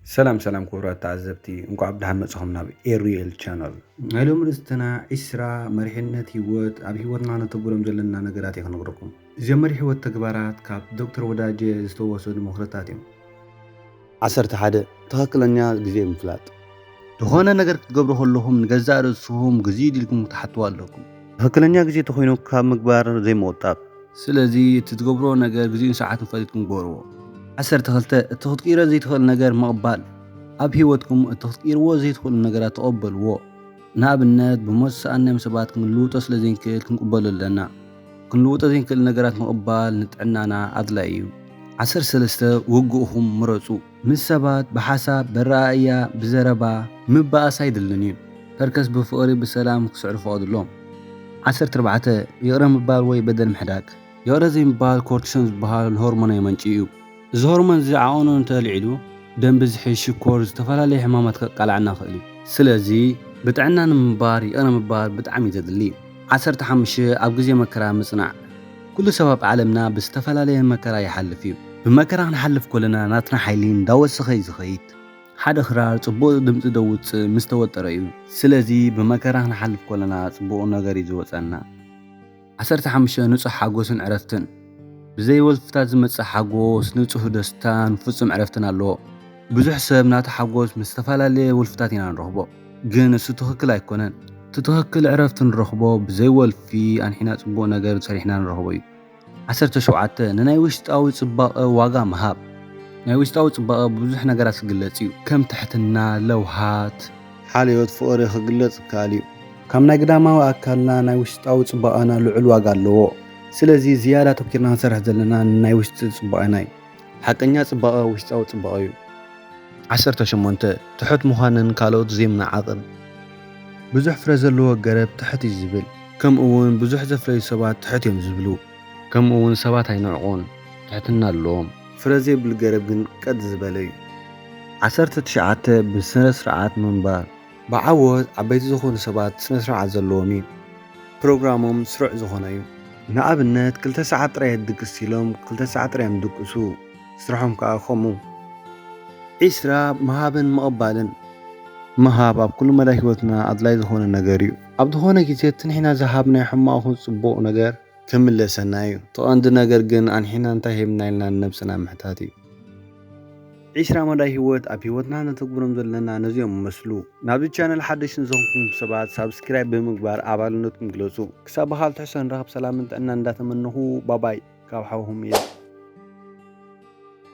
ሰላም ሰላም ክቡራት ተዓዘብቲ፣ እንኳዕ ብደሓን መጻኹም ናብ ኤሪኤል ቻናል። ናይ ሎሚ ርእስትና ዒስራ መሪሕነት ህይወት፣ ኣብ ህይወትና ነተግብሮም ዘለና ነገራት እየ ክነግረኩም። እዚኦም መሪሕ ህይወት ተግባራት ካብ ዶክተር ወዳጀ ዝተወሰዱ ምኽርታት እዮም። ዓሰርተ ሓደ ትኽክለኛ ግዜ ምፍላጥ። ዝኾነ ነገር ክትገብሩ ከለኹም ንገዛእ ርእስኹም ግዜ ድልኩም ክትሓትዎ ኣለኩም። ትኽክለኛ ግዜ ተኾይኑ ካብ ምግባር ዘይምቑጣብ። ስለዚ እቲ ትገብርዎ ነገር ግዜኡን ሰዓቱን ፈሊጥኩም ግበርዎ። ዓሰርተ ክልተ እቲ ክትቅይሮ ዘይትኽእል ነገር ምቕባል። ኣብ ህይወትኩም እቲ ክትቅይርዎ ዘይትኽእሉ ነገራት ተቐበልዎ። ንኣብነት ብሞት ዝሰኣንናዮም ሰባት ክንልውጦ ስለ ዘይንክእል ክንቅበሎ ኣለና። ክንልውጦ ዘይንክእል ነገራት ምቕባል ንጥዕናና ኣድላይ እዩ። ዓሰርተ ሰለስተ ውግእኹም ምረጹ። ምስ ሰባት ብሓሳብ፣ በረኣእያ፣ ብዘረባ ምበኣስ ኣይድልን እዩ። ፐርከስ ብፍቕሪ ብሰላም ክስዕሩ ፍቐድሎም። ዓሰርተ ኣርባዕተ ይቕረ ምባል ወይ በደል ምሕዳግ። ይቕረ ዘይምባል ኮርቲሶን ዝበሃል ሆርሞን የመንጭ እዩ። እዚ ሆርሞን እዚ ዓቐኑ እንተልዒሉ ደም ብዝሒ፣ ሽኮር፣ ዝተፈላለዩ ሕማማት ከቃልዓና ይኽእል እዩ። ስለዚ ብጥዕና ንምንባር ይቕረ ምባል ብጣዕሚ እዩ ዘድሊ። ዓሰርተ ሓሙሽተ ኣብ ግዜ መከራ ምጽናዕ። ኩሉ ሰብ ኣብ ዓለምና ብዝተፈላለየ መከራ ይሓልፍ እዩ። ብመከራ ክንሓልፍ ከለና ናትና ሓይሊ እንዳወሰኸ እዩ ዝኸይድ። ሓደ ክራር ጽቡቕ ድምጺ ደውጽእ ምስ ተወጠረ እዩ። ስለዚ ብመከራ ክንሓልፍ ከለና ጽቡቕ ነገር እዩ ዝወጸና። ዓሰርተ ሓሙሽተ ንጹህ ሓጎስን ዕረፍትን። ብዘይ ወልፍታት ዝመጽእ ሓጎስ፣ ንጹህ ደስታን ፍጹም ዕረፍትን ኣለዎ። ብዙሕ ሰብ ናቱ ሓጎስ ምስ ዝተፈላለየ ወልፍታት ኢና ንረኽቦ። ግን እሱ ትኽክል ኣይኮነን። እቲ ትኽክል ዕረፍቲ ንረኽቦ ብዘይ ወልፊ ኣንሒና ጽቡቕ ነገር ሰሪሕና ንረኽቦ እዩ። ዓሰርተ ሸውዓተ ንናይ ውሽጣዊ ጽባቐ ዋጋ ምሃብ። ናይ ውሽጣዊ ጽባቐ ብብዙሕ ነገራት ክግለጽ እዩ። ከም ትሕትና፣ ለውሃት፣ ሓልዮት፣ ፍቕሪ ክግለጽ ይከኣል እዩ። ካብ ናይ ግዳማዊ ኣካልና ናይ ውሽጣዊ ጽባቐና ልዑል ዋጋ ኣለዎ። ስለዚ ዝያዳ ኣተኪርና ክንሰርሕ ዘለና ናይ ውሽጢ ጽባቐና እዩ። ሓቀኛ ጽባቐ ውሽጣዊ ጽባቐ እዩ። ዓሰርተ ሸሞንተ ትሑት ምዃንን ካልኦት ዘይምንዓቕን። ብዙሕ ፍረ ዘለዎ ገረብ ትሕት እዩ ዝብል፣ ከምኡ እውን ብዙሕ ዘፍረዩ ሰባት ትሕት እዮም ዝብሉ። ከምኡ እውን ሰባት ኣይንዕቑን፣ ትሕትና ኣለዎም። ፍረ ዘይብሉ ገረብ ግን ቀጥ ዝበለ እዩ። ዓሰርተ ትሽዓተ ብስነ ስርዓት ምንባር። ብዓወት ዓበይቲ ዝኾኑ ሰባት ስነ ስርዓት ዘለዎም እዩ። ፕሮግራሞም ስሩዕ ዝኾነ እዩ። ንኣብነት ክልተ ሰዓት ጥራይ ድቅስ ኢሎም ክልተ ሰዓት ጥራይ እዮም ድቅሱ። ስርሖም ከኣ ከምኡ። ዒስራ ምሃብን ምቕባልን። ምሃብ ኣብ ኩሉ መዳይ ህይወትና ኣድላይ ዝኾነ ነገር እዩ። ኣብ ዝኾነ ግዜ እቲ ንሕና ዝሃብናዮ ሕማቕ ይኹን ጽቡቕ ነገር ክምለሰና እዩ። እቲ ቀንዲ ነገር ግን ኣንሒና እንታይ ሂብና ኢልና ንነብስና ምሕታት እዩ። ዒስራ መዳይ ህይወት ኣብ ህይወትና ነተግብሮም ዘለና ነዚኦም ይመስሉ። ናብዚ ቻነል ሓደሽቲ ንዝኾንኩም ሰባት ሳብስክራይብ ብምግባር ኣባልነትኩም ግለጹ። ክሳብ ብኻልእ ትሕዝቶ ንራኸብ ሰላምን ጥዕናን እንዳተመነኹ ባባይ ካብ ሓውኹም እየ።